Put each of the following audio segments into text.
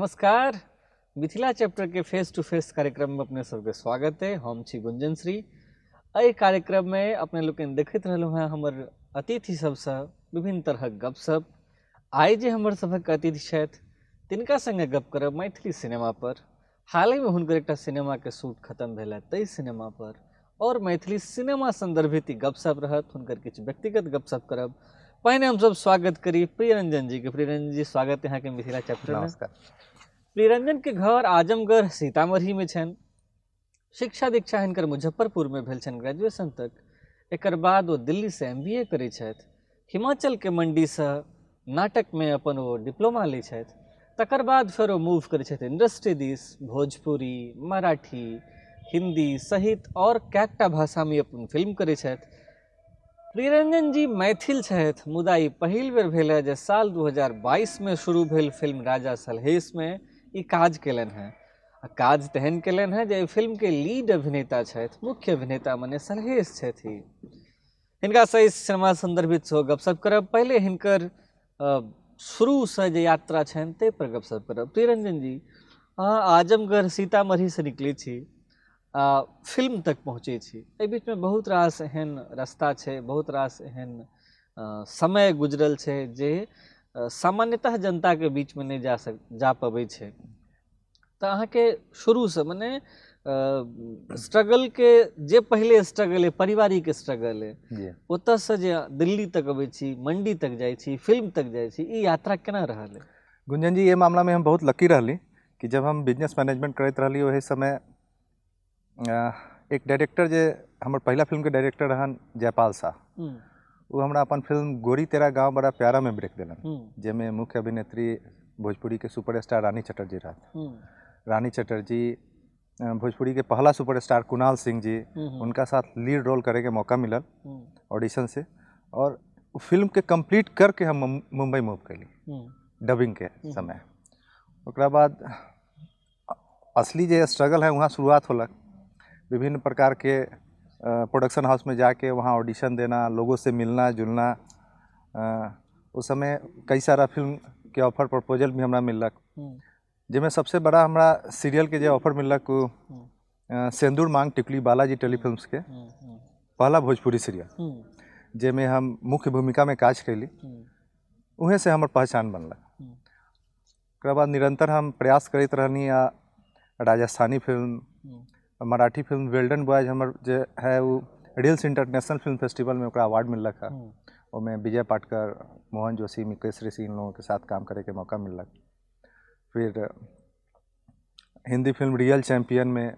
नमस्कार। मिथिला चैप्टर के face to face कार्यक्रम में अपने सबके स्वागत है। हम छी गुंजन श्री। एहि कार्यक्रम में अपने लोकनि देखैत रहलहुँ हेँ हमर अतिथि सबसँ विभिन्न तरहक गपशप। आइ जे हमर सभक अतिथि छथि तिनका संगे गप करब मैथिली सिनेमा पर। हालहिमे हुनकर एकटा सिनेमाके शूट खत्म भेल है, ताहि सिनेमा पर और मैथिली सिनेमा संदर्भित ई गपशप रहत, हुनकर किछु व्यक्तिगत गपशप करब। पहिने हमसब स्वागत करी प्रियरंजन जी के। प्रियरंजन जी, स्वागत है अहाँके मिथिला चैप्टर में। नमस्कार। प्रियरंजन के घर आजमगढ़ सीतामढ़ी में छनि। शिक्षा दीक्षा हिनकर मुजफ्फरपुर में भेल छनि ग्रेजुएशन तक। एकर बाद ओ दिल्ली से MBA करै छथि। हिमाचल के मंडी से नाटक में अपन ओ डिप्लोमा लै छथि। तकर बाद फेर ओ मूव करै छथि इंडस्ट्री दिस। भोजपुरी, मराठी, हिंदी सहित और कएकटा भाषा में अपन फिल्म करै छथि। प्रियरंजन जी मैथिल छथि, मुदा ई पहिल बेर भेल है जे साल 2022 में शुरू भेल फिल्म राजा सलहेश में ई काज केलनि हेँ। आ काज तेहन केलनि हेँ जे एहि फिल्म के लीड अभिनेता छथि, मुख्य अभिनेता मने सलहेश छथि। हिनकासँ इस सिनेमा संदर्भित सेहो गपशप करब। पहिले हिनकर शुरूसँ जे यात्रा छनि ताहि पर गपशप करब। प्रियरंजन जी, अहाँ आजमगढ़ सीतामढ़ीसँ निकलै छी आ फिल्म तक पहुँचै छी। एहि बीचमे बहुत रास एहन रास्ता छै, बहुत रास एहन समय गुजरल छै जे सामान्यतः जनताके बीचमे नहि जा पबै छै। तऽ अहाँके शुरूसँ मने स्ट्रगल के जे पहिले स्ट्रगल अइ, पारिवारिक स्ट्रगल अइ, ओतऽसँ जे दिल्ली तक अबै छी, मंडी तक जाइ छी, फिल्म तक जाइ छी, ई यात्रा केना रहल अइ? गुंजन जी, ये मामला में हम बहुत लकी रहली कि जब हम बिजनेस मैनेजमेंट करैत रहली ओहि समय एक डायरेक्टर जे हमर पहिला फिल्म के डायरेक्टर रहन जयपाल शाह, वो हमरा अपन फिल्म गोरी तेरा गांव बड़ा प्यारा में ब्रेक दिलन, जाहिमे मुख्य अभिनेत्री भोजपुरी के सुपरस्टार रानी चटर्जी रहत। रानी चटर्जी भोजपुरी के पहला सुपरस्टार कुणाल सिंह जी, उनका साथ लीड रोल करे के मौका मिलल ऑडिशन से, और फिल्म के कंप्लीट करके हम मुंबई मूव कैली डबिंग के समय। ओकरा बाद असली जे स्ट्रगल है वहाँ शुरुआत होलक। विभिन्न प्रकार के प्रोडक्शन हाउस में जाके वहाँ ऑडिशन देना, लोगों से मिलना जुलना। उस समय कई सारा फिल्म के ऑफर प्रपोजल भी हमरा मिललक, जाहिमे सबसे बड़ा हमरा सीरियल के जे ऑफर मिललक ओ सेंदूर मांग टिकुली बालाजी टेलीफिल्म्स के पहला भोजपुरी सीरियल, जाहिमे हम मुख्य भूमिका में काज कैली। उहें से हमर पहचान बनलक। ओकरा बाद निरंतर हम प्रयास करैत रहनी आ Rajasthani film, Marathi film well done boys हमर जे है वो रील्स इंटरनेशनल फिल्म फेस्टिवल में ओकरा अवार्ड मिललक है। ओहिमे विजय पाटकर, मोहन जोशी, मुकेश ऋषि इन लोगों के साथ काम करे के मौका मिललक। फिर हिंदी फिल्म रियल चैंपियन में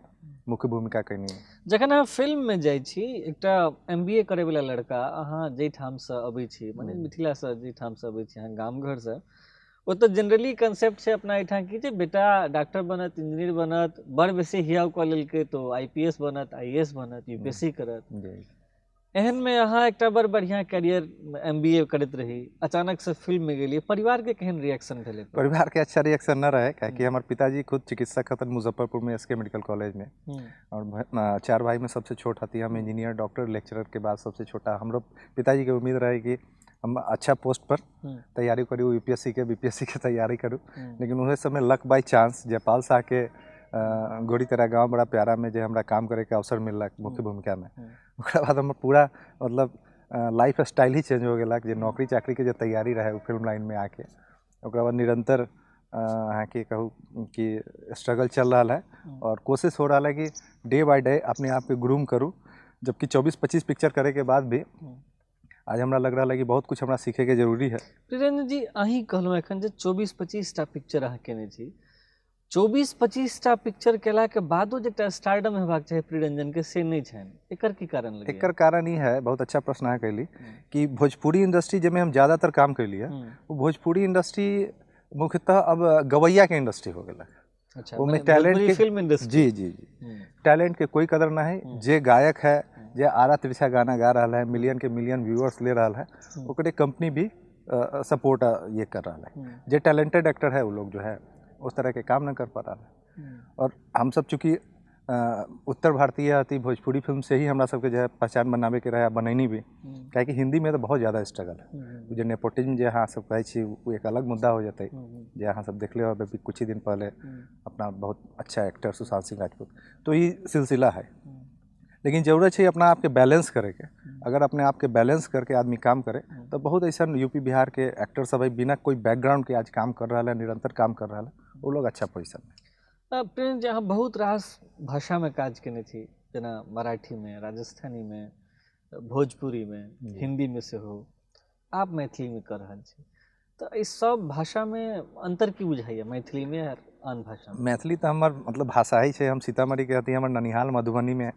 मुख्य भूमिका कैनी। जखन अहाँ फिल्म में जाइ छी, एकटा MBA करे वाला लड़का अहाँ जाहिठामसँ अबै छी, मने मिथिलासँ जाहिठामसँ अबै छी, अहाँ गाम घरसँ, ओतऽ जनरली कंसेप्ट छै अपना एहिठाम कि जे बेटा डॉक्टर बनत, इंजीनियर बनत, बड़ बेसी हियाव कऽ लेलकै तऽ IPS बनत, IAS बनत, UPSC करत। एहन में अहाँ एकटा बड़ बढ़िया कैरियर MBA करैत रही, अचानक से फिल्म में गेलियै, परिवार के केहन रिएक्शन भेलै? परिवार के अच्छा रिएक्शन न रहे, काहे हमर पिताजी खुद चिकित्सक हतन मुजफ्फरपुर में SK medical college में, और चार भाई में सबसे छोट हती हम। इंजीनियर, डॉक्टर, लेक्चरर के बाद सबसे छोटा। हमरो पिताजी के उम्मीद रहे कि हम अच्छा पोस्ट पर तैयारी करू, यूपीएससी के बीपीएससी के तैयारी करू, लेकिन उहे समय लक बाई चांस जयपाल शाह के गोरी तेरा गाँव बड़ा प्यारा में जे हमरा काम करे के अवसर मिललक मुख्य भूमिका में। ओकरा बाद हमर पूरा मतलब लाइफ स्टाइल ही चेंज हो गेलक, जे नौकरी चाकरी के जे तैयारी रहे वो फिल्म लाइन में आके। ओकरा बाद निरंतर अहाँके कहू कि स्ट्रगल चल रहा है और कोशिश हो रहा है कि डे बाय डे अपने आप के ग्रूम करूँ, जबकि 24-25 पिक्चर करे के बाद भी आज हमरा लग रहा है कि बहुत कुछ हमरा सीखे के जरूरी है। प्रियरंजन जी, अहीं कहलहुँ एखन जे 24-25 टा पिक्चर अहाँ केने छी, 24-25 टा पिक्चर केला के बादो जे एकटा स्टारडम हेबाक चाही प्रियरंजन के, से नहि छनि, एकर की कारण लगैया? एकर कारण ई है, बहुत अच्छा प्रश्न अहाँ कैली कि भोजपुरी इंडस्ट्री जाहिमे हम ज़्यादातर काम कैली है, वो भोजपुरी इंडस्ट्री मुख्यतः अब गवैया के इंडस्ट्री हो गेलक। अच्छा, ओमे मने टैलेंट भोजपुरी के फिल्म इंडस्ट्री। जी जी जी, टैलेंट के कोई कदर ना है। जे गायक है, जे आरा तिरछा गाना गा रहा है, मिलियन के मिलियन व्यूअर्स ले रहा है, ओकरे कंपनी भी सपोर्ट ये कर रहा है। जे टैलेंटेड एक्टर है वो लोग जो है उस तरह के काम ना कर पा रहा है। और हम सब चूँकि उत्तर भारतीय अथी भोजपुरी फिल्म से ही हमरा सबके जे है पहचान बनाबैके रहै, बनैनी भी, काहेकि हिंदीमे तऽ बहुत ज़्यादा स्ट्रगल है। जे नेपोटिज्म जे अहाँ सब कहै छी ओ एक अलग मुद्दा हो जेतै, जे अहाँ सब देखले होबै अभी कुछ ही दिन पहले अपना बहुत अच्छा एक्टर सुशांत सिंह राजपूत, तो ई सिलसिला है। लेकिन जरूरत छै अपना आपके बैलेंस करैके। अगर अपने आपके बैलेंस करके आदमी काम करे तो बहुत ऐसा यूपी बिहार के एक्टर सब है बिना कोई बैकग्राउंड के आज काम कर रहा है, निरंतर काम कर रहा है, वो लोग अच्छा पोजिशन में। प्रेम जी, अहाँ बहुत रास भाषामे काज केने छी, जेना मराठीमे, राजस्थानीमे, भोजपुरीमे, हिन्दीमे सेहो, आप मैथिलीमे कऽ रहल छी, तऽ एहि सब भाषामे अंतर की बुझाइए मैथिलीमे आर आन भाषामे? मैथिली तऽ हमर मतलब भाषा ही छै। हम सीतामढ़ीके हती, हमर ननिहाल मधुबनीमे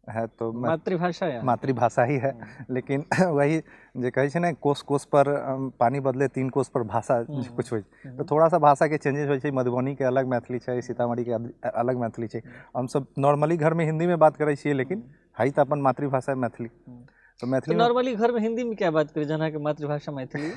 है, तो मातृभाषा है, मातृभाषा ही है। लेकिन वही जे कहै छै ने, कोस कोस पर पानी बदले 3 कोस पर भाषा कुछ होइ, तो थोड़ा सा भाषा के चेंजेस होइ छै। मधुबनीके अलग मैथिली छै, सीतामढ़ीके अलग मैथिली छै। हमसब नॉर्मली घरमे हिंदीमे बात करै छियै, लेकिन है तऽ अपन मातृभाषा मैथिली। तो मैथिली नॉर्मली घर में हिंदी में क्या बात करी जहाँ के मातृभाषा मैथिली?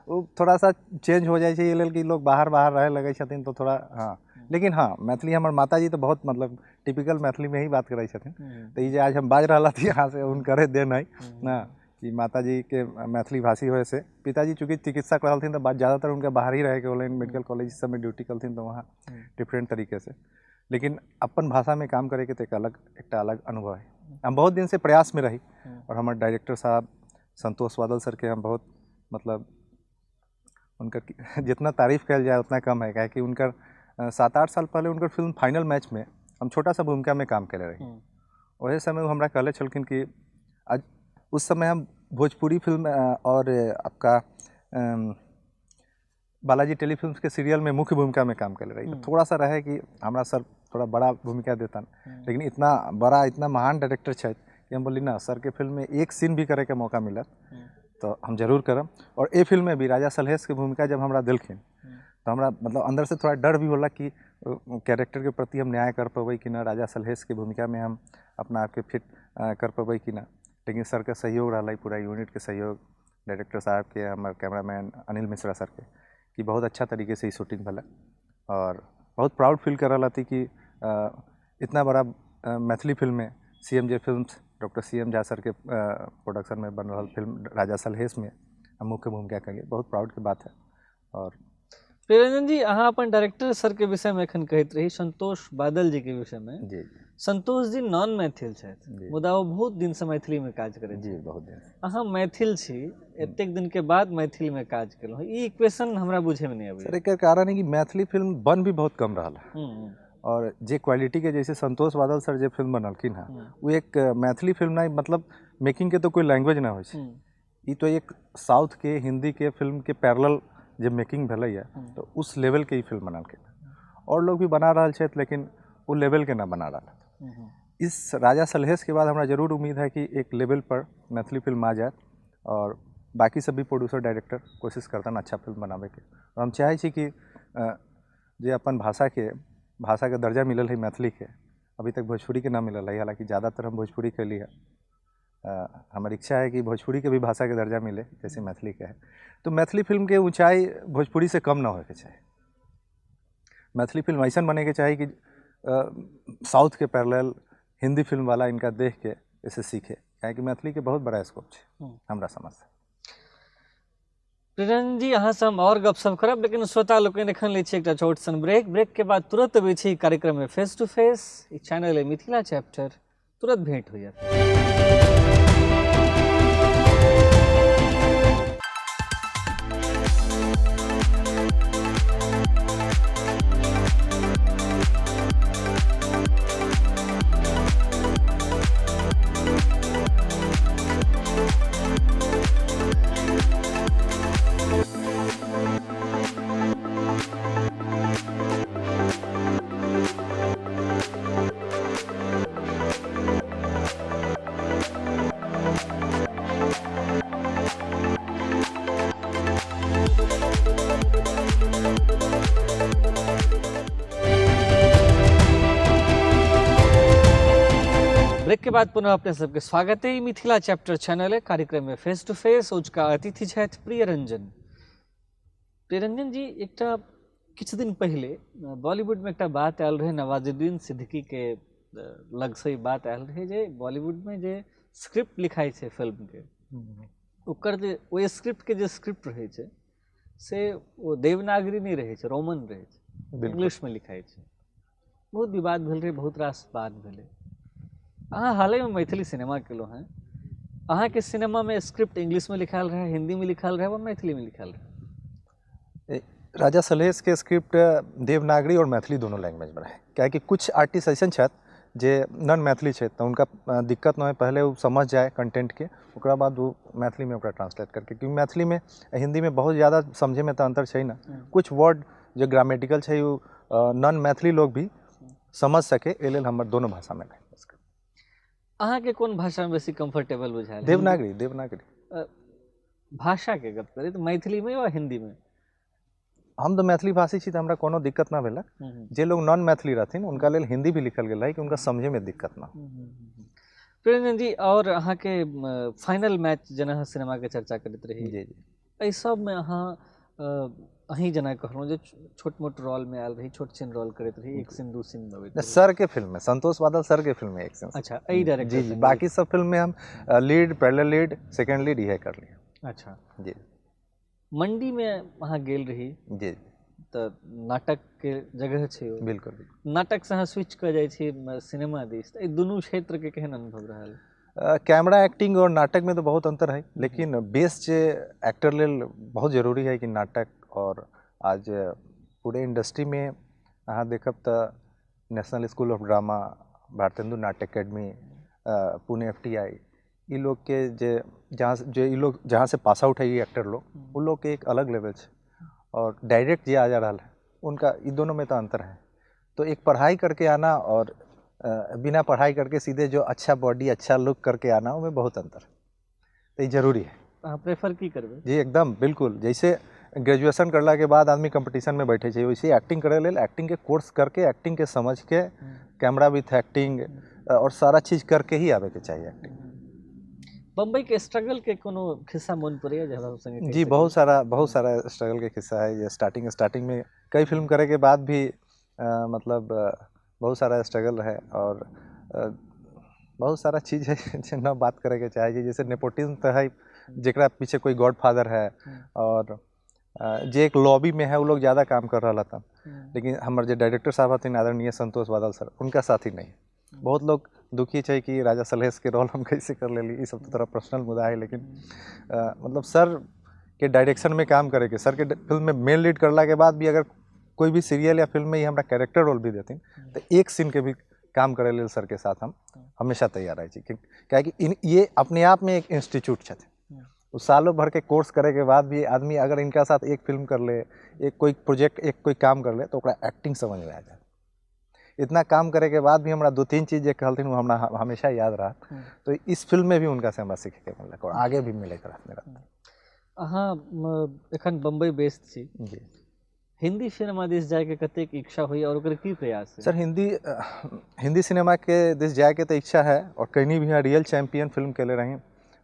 वो थोड़ा सा चेंज हो जाइ छै, एहि लेल कि लोग बाहर बाहर रहे लगै छथिन तो थोड़ा, हाँ। लेकिन हाँ, मैथिली हमर माताजी तऽ बहुत मतलब टिपिकल मैथिली में ही बात करै छथिन। तऽ ई जे आज हम बाजि रहल हती यहाँ से हुनकरे देन है ना, कि माताजी के मैथिली भाषी होए से। पिताजी चूँकि चिकित्सक रहलथिन तऽ ज़्यादातर उनका बाहर ही रहेके होलनि, मेडिकल कॉलेज सब में ड्यूटी कलथिन, तो वहाँ डिफरेंट तरीके से। लेकिन अपन भाषा में काम करैके तऽ एक अलग अनुभव है। हम बहुत दिन से प्रयास में रही और हमारे डायरेक्टर साहब संतोष बादल सर के हम बहुत मतलब उनकर जितना तारीफ कल जाए उतना कम है, काहे कि उनकर 7-8 साल पहले उनकर फिल्म फाइनल मैच में हम छोटा सा भूमिका में काम कैले रही। वही समय वो हमरा कहले छलखिन कि आज उस समय हम भोजपुरी फिल्म और आपका बालाजी टेलीफिल्म के सीरियल में मुख्य भूमिका में काम कैले रही। तो थोड़ा सा रहे कि हमरा सर थोड़ा बड़ा भूमिका देतन, लेकिन इतना बड़ा इतना महान डायरेक्टर छथि कि हम बोली ना सर के फिल्म में एक सीन भी करे के मौका मिलत तो हम जरूर करब। और ए फिल्म में भी राजा सलहेश के भूमिका जब हमरा देलखिन तो हमरा मतलब अंदर से थोड़ा डर भी होला कि कैरेक्टर के प्रति हम न्याय कर पेबै कि ना, राजा सलहेश के भूमिका में हम अपना आपके फिट कर पेबै कि ना। लेकिन सर के सहयोग रहा, पूरा यूनिट के सहयोग, डायरेक्टर साहब के, हमारे कैमरामैन अनिल मिश्रा सर के, कि बहुत अच्छा तरीके से ई शूटिंग भला। और बहुत प्राउड फील कर रहा थी कि इतना बड़ा मैथिली फिल्म में CMJ films doctor CM Jha sir के प्रोडक्शन में बन रहा फिल्म राजा सलहेश में हम मुख्य भूमिका करिए, बहुत प्राउड के बात है। और प्रियरंजन जी, अहाँ अपन डायरेक्टर सर के विषय में एखन कहैत रही, संतोष बादल जी के विषय में। जी। संतोष जी नॉन मैथिल छथि, मुदा वो बहुत दिन से मैथिली में काज करै जी, बहुत दिन। अहाँ मैथिल छी, एतेक दिन के बाद मैथिली में काज केलहुँ, ई इक्वेशन हमरा बुझे में नहीं आबै। सर, एकर कारण है कि मैथिली फिल्म बन भी बहुत कम रहा है और जे क्वालिटी के जैसे संतोष बादल सर जे फिल्म बनलखिन हँ वो एक मैथिली फिल्म नहीं, मतलब मेकिंग के तो कोई लैंग्वेज ना होइ छै, ई तो एक साउथ के हिंदी के फिल्म के पैरेलल जे मेकिंग भेलैया तो उस लेवल के ई फिल्म बनलखिन। और लोग भी बना रहल छथि लेकिन वो लेवल के ना बना रहा। इस राजा सलहेश के बाद हमरा जरूर उम्मीद है कि एक लेवल पर मैथिली फिल्म आ जाए और बाकी सब भी प्रोड्यूसर डायरेक्टर कोशिश करतन अच्छा फिल्म बनावे के। और हम चाहै छी कि जे अपन भाषा के दर्जा मिलल है मैथिली के, अभी तक भोजपुरी के ना मिलल है, हालांकि ज़्यादातर हम भोजपुरी कैली है। हमारी इच्छा है कि भोजपुरी के भी भाषा के दर्जा मिले जैसे मैथिली के है। तो मैथिली फिल्म के ऊंचाई भोजपुरी से कम ना होके चाही। मैथिली फिल्म ऐसा बने के चाही कि साउथ के पैरेलल हिंदी फिल्म वाला इनका देख के इसे सीखे, काहे कि मैथिली के बहुत बड़ा स्कोप है हमरा समझ से। प्रियरंजन जी, अहाँ से हम और गपशप करब, लेकिन श्रोता लोकनि एखन लै छी एकटा छोट सन ब्रेक। ब्रेक के बाद तुरंत अबै छी कार्यक्रम में फेस टू फेस, ई चैनल है मिथिला चैप्टर, तुरंत भेंट होइए। ब्रेक के बाद पुनः अपने सबके स्वागत है मिथिला चैप्टर चैनल है कार्यक्रम में फेस टू फेस। उचका अतिथि छथि प्रियरंजन। प्रियरंजन जी, एकटा किछु दिन पहले बॉलीवुड में एकटा बात आयल रहे नवाजुद्दीन सिद्दीकी के लगसँ ई बात आयल रहै जे बॉलीवुडमे जे स्क्रिप्ट लिखाइ छै फिल्मके, ओकर जे ओहि स्क्रिप्टके जे स्क्रिप्ट रहै छै से ओ देवनागरी नहि रहै छै, रोमन रहै छै, इंग्लिशमे लिखाइ छै। बहुत विवाद भेल रहै, बहुत रास बात भेलै। अहाँ हालेमे मैथिली सिनेमा केलहुँ हेँ, अहाँके सिनेमामे स्क्रिप्ट इंग्लिशमे लिखायल रहै, हिन्दीमे लिखायल रहै वा मैथिलीमे लिखायल रहै? राजा सलहेश के स्क्रिप्ट देवनागरी और मैथिली दोनों लैंग्वेज में रहे, काहेकि कुछ आर्टिस्ट ऐसन छथि जे नॉन मैथिली छथि तऽ हुनका दिक्कत नहि होइ, पहले ओ समझ जाए कंटेंट के, ओकरा बाद ओ मैथिली में ओकरा ट्रांसलेट करके, क्योंकि मैथिली में हिंदी में बहुत ज़्यादा समझे में तऽ अंतर छै ना, कुछ वर्ड जो ग्रामेटिकल छै ओ नॉन मैथिली लोग भी समझ सके, एहि लेल हमर दोनों भाषा में रहे। अहाँके कोन भाषा में बेसी कंफर्टेबल बुझायल? देवनागरी। देवनागरी। भाषा के गप करी तऽ मैथिली में वा हिंदी में? हम तऽ मैथिली भाषी छी तऽ हमरा कोनो दिक्कत ना भेलक। जे लोग नॉन मैथिली रहथिन उनका लेल हिंदी भी लिखल गेल है कि उनका समझे में दिक्कत ना। प्रियरंजन जी, और अहाँके फाइनल मैच जेना अहाँ सिनेमा के चर्चा करैत रही, जी जी, एहि सबमे अहाँ अहीं जेना कहलहुँ जे छोट मोट रोल में आयल रही, छोट छिन रोल करैत रही, एक सीन दू सीन में अबैत रही। सर के फिल्म में, संतोष बादल सर के फिल्म में एक सीन। अच्छा, एहि डायरेक्टर जी जी, बाकी सब फिल्म में हम lead, parallel lead, second lead इहे कर लिए। अच्छा जी। मंडी में अहाँ गेल रही जी, तऽ नाटक के जगह छै ओ। बिल्कुल बिल्कुल। नाटक से अहाँ स्विच कऽ जाइ छी सिनेमा दिस, तऽ एहि दुनू क्षेत्र के केहन अनुभव रहल? कैमरा एक्टिंग और नाटक में तो बहुत अंतर है, लेकिन बेस जे एक्टर लेल बहुत जरूरी है कि नाटक, और आज पूरे इंडस्ट्री में अहाँ देखब तऽ national school of drama, Bharatendu Natya academy, Pune FTI, ई लोग के जे जहाँ जे ई लोग जहाँ से पास आउट है ये एक्टर लोग, उन लोग के एक अलग लेवल है, और डायरेक्ट जे आ जा रहा है उनका ई दोनों में तो अंतर है। तो एक पढ़ाई करके आना और बिना पढ़ाई करके सीधे जो अच्छा बॉडी अच्छा लुक करके आना, उसमें बहुत अंतर है, तो ये जरूरी है। अहाँ प्रेफर की करबै? जी एकदम बिल्कुल। जैसे ग्रेजुएशन करला के बाद आदमी कंपटीशन में बैठे छै, वैसे एक्टिंग करे लेल एक्टिंग के कोर्स करके एक्टिंग के समझ के कैमरा विथ एक्टिंग और सारा चीज़ करके ही आवे के चाहिए एक्टिंग। बम्बई के स्ट्रगल के कोनो खिस्सा मन पड़ैया जे हमरा संगे? जी बहुत सारा स्ट्रगल के खिस्सा है। ये स्टार्टिंग में कई फिल्म करे के बाद भी मतलब बहुत सारा स्ट्रगल है, और बहुत सारा चीज़ है जे न बात करे के चाहे, जैसे नेपोटिज्म तो है, जेकरा पीछे कोई गॉड फादर है, और जे एक लॉबी में है वो लोग ज़्यादा काम कर रहा था, लेकिन हमारे जो डायरेक्टर साहब हथिन आदरणीय संतोष बादल सर, उनका साथी नहीं। बहुत लोग दुखी है कि राजा सलहेश के रोल हम कैसे कर लेली, ये सब तो थोड़ा पर्सनल मुद्दा है, लेकिन मतलब सर के डायरेक्शन में काम करे के, सर के फिल्म में मेन लीड करला के बाद भी अगर कोई भी सीरियल या फिल्म में ही हमरा कैरेक्टर रोल भी देथिन तो एक सीन के भी काम करे लेल सर के साथ हम हमेशा तैयार रहे छी, काहेकि ये अपने आप में एक इंस्टीट्यूट छथिन। वो सालों भर के कोर्स करे के बाद भी आदमी अगर इनका साथ एक फिल्म कर ले, एक कोई प्रोजेक्ट, एक कोई काम कर ले, तो ओकरा एक्टिंग समझ में आ जाए। इतना काम करे के बाद भी हमरा दो तीन चीज़ जे कहलथिन वो हमरा हमेशा याद रहा, तो इस फिल्म में भी उनका से हमरा सीखे के मिलक और आगे भी मिलैत रहत मेरा। अहाँ एखन बम्बई बेस्ड छी जी, हिंदी सिनेमा दिस जायके कतेक इच्छा होइए और ओकर की प्रयास है? सर हिंदी सिनेमा के दिस जायके तो इच्छा है, और कहीं भी रियल चैम्पियन फिल्म केले रही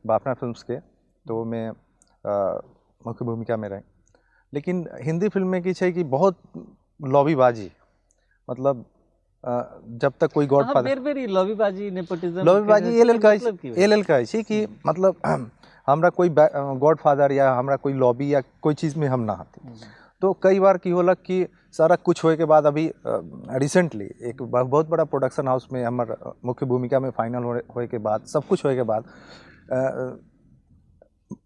बापना फिल्म्स के, तो मैं मुख्य भूमिका में रही। लेकिन हिंदी फिल्म में की छै कि बहुत लॉबीबाजी, मतलब जब तक कोई गॉड फादर बेर बेर लॉबीबाजी, नेपोटिज्म, लॉबीबाजी ए लेल कहै छी कि मतलब हमरा कोई गॉड फादर या हमरा कोई लॉबी या कोई चीज़ में हम ना हती। तो कई बार की होलक कि सारा कुछ होए के बाद अभी रिसेंटली एक बहुत बड़ा प्रोडक्शन हाउस में हमर मुख्य भूमिका में फाइनल होए के बाद, सब कुछ होए के बाद,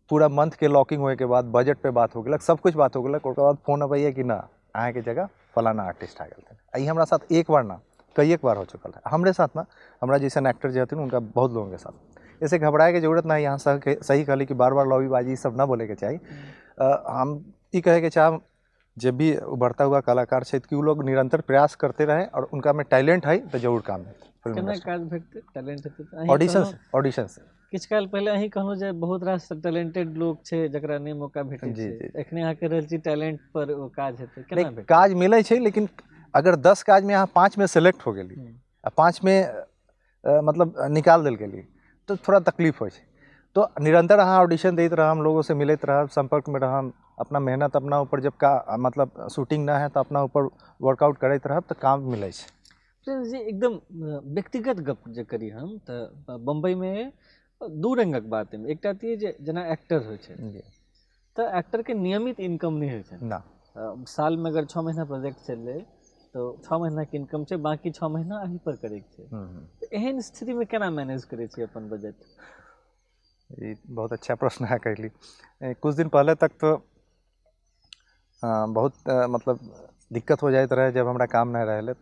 पूरा मंथ के लॉकिंग होए के बाद, बजट पे बात हो गेलक, सब कुछ बात हो गेलक, ओकर बाद फोन अबैया कि ना अहाँके जगह फलाना आर्टिस्ट आ गेल। ई हमरा साथ एक बार ना कई एक बार हो चुकल है, हमरे साथ ना, हमरा जैसन एक्टर जे हथिन उनका बहुत लोगों के साथ। ऐसे घबराए के जरूरत ना है, यहाँ सही कहली कि बार बार लॉबीबाजी सब ना बोले के चाही। हम ई कहे के चाहब जब भी उभरता हुआ कलाकार छै कि उ लोग निरंतर प्रयास करते रहे और उनका में टैलेंट है तो जरूर काम हेतै। केना काज भेटतै? टैलेंट हेतै ऑडिशन से। किछु काल पहिले अहीं कहलहुँ जे बहुत रास टैलेंटेड लोग छै जकरा नहि मौका भेटै छै, एखने अहाँ कहि रहल छी टैलेंट पर ओ काज हेतै, केना भेटतै? काज मिलै छै, लेकिन अगर 10 काज में अहाँ 5 में सेलेक्ट हो गेली आ 5 में मतलब निकाल देल गेली तो थोड़ा तकलीफ होइ छै। तो निरंतर अहाँ ऑडिशन दैत रहम, लोगों से मिलैत रहब, संपर्क में रहम, अपना मेहनत अपना ऊपर, जब का मतलब शूटिंग ना है तो अपना ऊपर वर्कआउट करैत रहब तो काम मिलै छै। प्रिंस जी, एकदम व्यक्तिगत गप जे करी हम तऽ बम्बईमे दू रङ्गक बात एहिमे। एकटा तऽ ई जे जेना एक्टर होइ छै तऽ एक्टरके नियमित इनकम नहि होइ छै ना। सालमे अगर 6 महीना प्रोजेक्ट चललै तऽ 6 महीनाके इनकम छै, बाँकी 6 महीना अही पर करैके छै। तऽ एहन स्थितिमे केना मैनेज करै छी अपन बजट? ई बहुत अच्छा प्रश्न है कहली। कुछ दिन पहले तक तो बहुत मतलब दिक्कत हो जाइत रहे जब हमरा काम नहीं रहे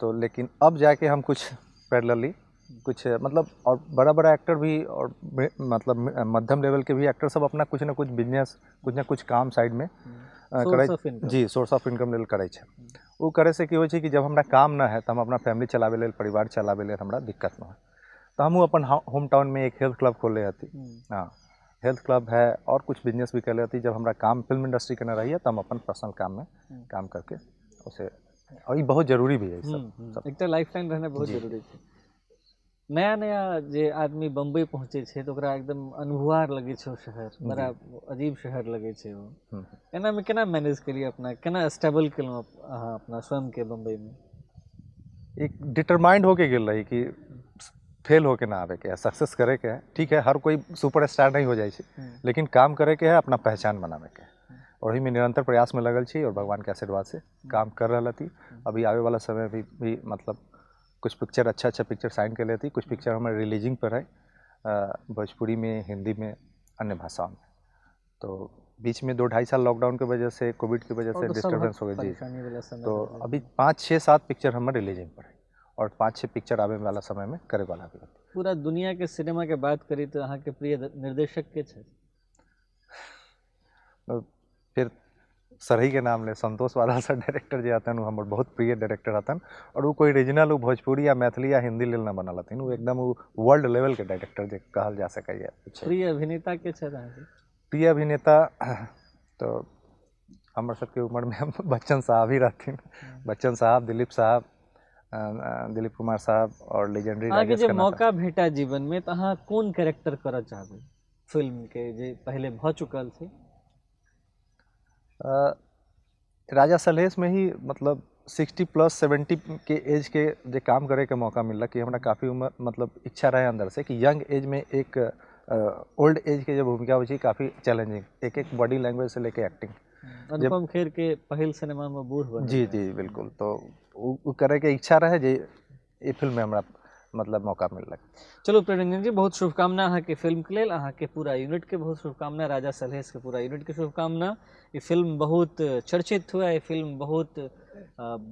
तो, लेकिन अब जाके हम कुछ पैरेलली कुछ मतलब, और बड़ा बड़ा एक्टर भी और मतलब मध्यम लेवल के भी एक्टर सब अपना कुछ ना कुछ बिजनेस, कुछ ना कुछ काम साइड में सोर्स करै ऑफ इनकम। जी, सोर्स ऑफ इनकम लेल करै छै। ओ करे से की होइ छै कि जब हमरा काम ना है तऽ हम अपना फैमिली चलाबै लेल, परिवार चलाबै लेल हमरा दिक्कत न है। तऽ हमहूँ अपन होम टाउन में एक हेल्थ क्लब खोलले हती। हाँ, हेल्थ क्लब है और कुछ बिजनेस भी करले हती। जब हमरा काम फिल्म इंडस्ट्री के न रही है तऽ हम अपन पर्सनल काम में काम करके उसे, और ई बहुत जरूरी भी है ई सब। सब। एकटा लाइफ लाइन रहना बहुत जरूरी छै। नया नया जे आदमी बम्बई पहुँचै छै तऽ ओकरा एकदम अनभुआर लगै छै ओ शहर, बड़ा अजीब शहर लगै छै ओ। एनामे केना मैनेज केलियै अपना, केना स्टेबल केलहुँ अहाँ अपना स्वयंके बम्बईमे? एक डिटरमाइंड होके गेल रही कि फेल होके ना आवे के है, सक्सेस करे के है। ठीक है, हर कोई सुपर स्टार नहीं हो जाइ छै, लेकिन काम करे के है, अपना पहचान बनावे के है। और ओहिमे निरंतर प्रयास में लगल छी और भगवान के आशीर्वाद से काम कर रहल हती। अभी आवे वाला समय भी मतलब कुछ पिक्चर, अच्छा अच्छा पिक्चर साइन कर लेती, कुछ पिक्चर हमारे रिलीजिंग पर है, भोजपुरी में, हिंदी में, अन्य भाषाओं में। तो बीच में 2-2.5 साल लॉकडाउन के वजह से, कोविड की वजह और से तो सब डिस्टर्बेंस हो गई जी। परेशानी वाला समय तो रहलै। अभी 5-6-7 पिक्चर हमारे रिलीजिंग पर है और 5-6 पिक्चर आवे वाला समय में करे वाला भी है। पूरा दुनिया के सिनेमा के बात करी तो अहाँ के प्रिय निर्देशक के छै? तो फिर सरही के नाम ले संतोष बादल सर डायरेक्टर जे हतन, वो हमर बहुत प्रिय डायरेक्टर हतन। और वो कोई रीजनल, वो भोजपुरी या मैथिली या हिंदी लेल न बनल हथिन, वो एकदम वो वर्ल्ड लेवल के डायरेक्टर जे कहल जा सकैए। प्रिय अभिनेता के छै अहाँके? प्रिय अभिनेता तो हमर सबके उम्र में हम बच्चन साहब ही रहथिन। बच्चन साहब, दिलीप साहब, दिलीप कुमार साहब और लेजेंडरी अहाँके राजेश जे खन्ना साहब। मौका भेटा जीवन में तऽ अहाँ कोन कैरेक्टर करऽ चाहबै फिल्म के जे पहले भऽ चुकल छै? राजा सलहेश में ही मतलब 60+70 के एज के जे काम करे के मौका मिलल कि हमरा काफ़ी उम्र मतलब इच्छा रहे अंदर से कि यंग एज में एक ओल्ड एज के जो भूमिका होइ छै काफ़ी चैलेंजिंग, एक एक बॉडी लैंग्वेज से लेके एक्टिंग। अनुपम खेर के पहिल सिनेमा में बूढ़ बनल जी रहे। जी बिल्कुल, तो उ करे के इच्छा रहे जे ई फिल्म में हमरा मतलब मौका मिलल। चलू प्रियरंजन जी, बहुत शुभकामना अहाँके फिल्म के लेल, अहाँके पूरा यूनिट के बहुत शुभकामना, राजा सलहेश के पूरा यूनिट के शुभकामना। ई फिल्म बहुत चर्चित हुए, ई फिल्म बहुत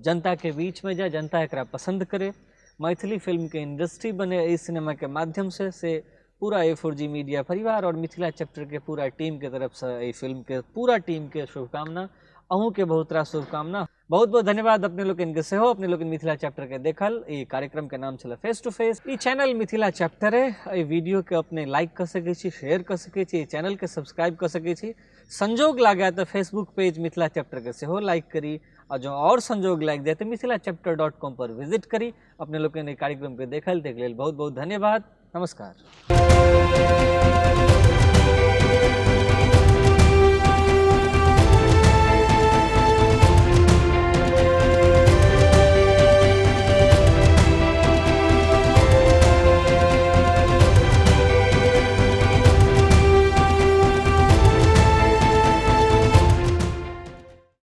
जनता के बीच में जाए, जनता एकरा पसंद करे, मैथिली फिल्म के इंडस्ट्री बने इस सिनेमा के माध्यम से पूरा A4G media परिवार और मिथिला चैप्टर के पूरा टीम के तरफ से एहि फिल्म के पूरा टीम के शुभकामना, अहूँ के बहुत रास शुभकामना। बहुत बहुत धन्यवाद अपने लोकनि के सेहो, अपने लोकनि मिथिला चैप्टर के देखल। ई कार्यक्रम के नाम छल फेस टू फेस। ई चैनल मिथिला चैप्टर है, एहि वीडियो के अपने लाइक कऽ सकै छी, शेयर कऽ सकै छी, एहि चैनल के सब्सक्राइब कऽ सकै छी। संजोग लागै तऽ फेसबुक पेज मिथिला चैप्टर के सेहो लाइक करी, आ जँ आओर संजोग लागि जाय तऽ मिथिला चैप्टर डॉट कॉम पर विजिट करी। अपने लोकनि एहि कार्यक्रम के देखल, ताहिके लेल बहुत बहुत धन्यवाद। नमस्कार।